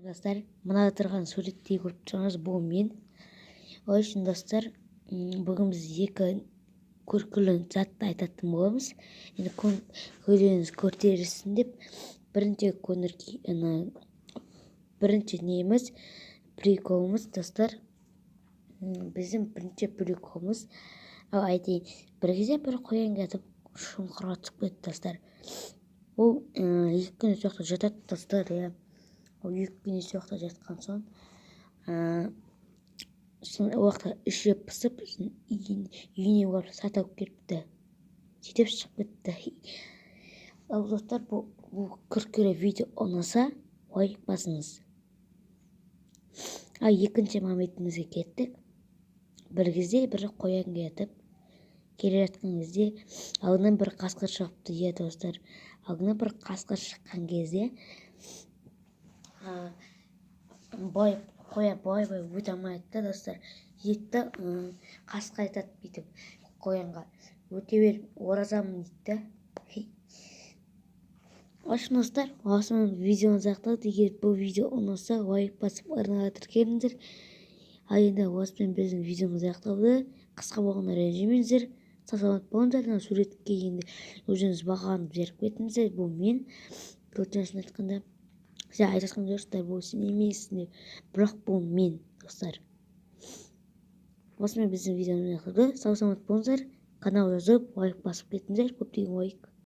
Достар, мына тұрған суретте көріп тұрсаңыз, бұл мен. Ол үшін, достар, бүгін біз екі күлкілі затты айтатын боламыз. Енді көңіліңіз көтерілсін деп бірінші көңіл, ана бірінші неміз, приколымыз, достар. Біздің бірінші приколымыз, ал айтайын. Бір кезде бір қоян кетіп, шұңқырға түсіп кетті, достар. Ол 2 күн сол жақта жатады, достар, иә. Ол 2 күн сол жақта жатқан соң, сосын ол жақта іші пысып, сосын үйіне барып сатып алып келіпті, сөйтіп шығып кетті. Ал, достар, бұл күлкілі видео ұнаса, лайк басыңыз. Ал екінші моментімізге кеттік. Бір кезде бір қоян кетіп келе жатқан кезде алдынан бір қасқыр шығыпты, иә, достар. Алдынан бір қасқыр шыққан кезде былай қоян былай былай өте алмайды да, достар. Сөйтеді да, қасқыр айтады бүйтіп қоянға: «Өте бер, оразамын», — дейді да. В общем, достар, осымен видеомыз аяқталды. Егер бұл видео ұнаса, лайк басып, арнаға тіркеліңіздер. Ал енді осымен біздің видеомыз аяқталды. Қысқа болғанына ренжімеңіздер. Сау саламат болыңыздар. Мына суретке енді өзіңіз бағаны беріп кетіңіздер. Бұл мен, шын айтқанда, сіздер айтып жатқан жоқсыздар, бұл сен емессің деп, бірақ бұл мен, достар. Осымен біздің видеомыз аяқталды. Сау саламат болыңыздар. Канал жазып, лайк басып кетіңіздер, көптеген лайк.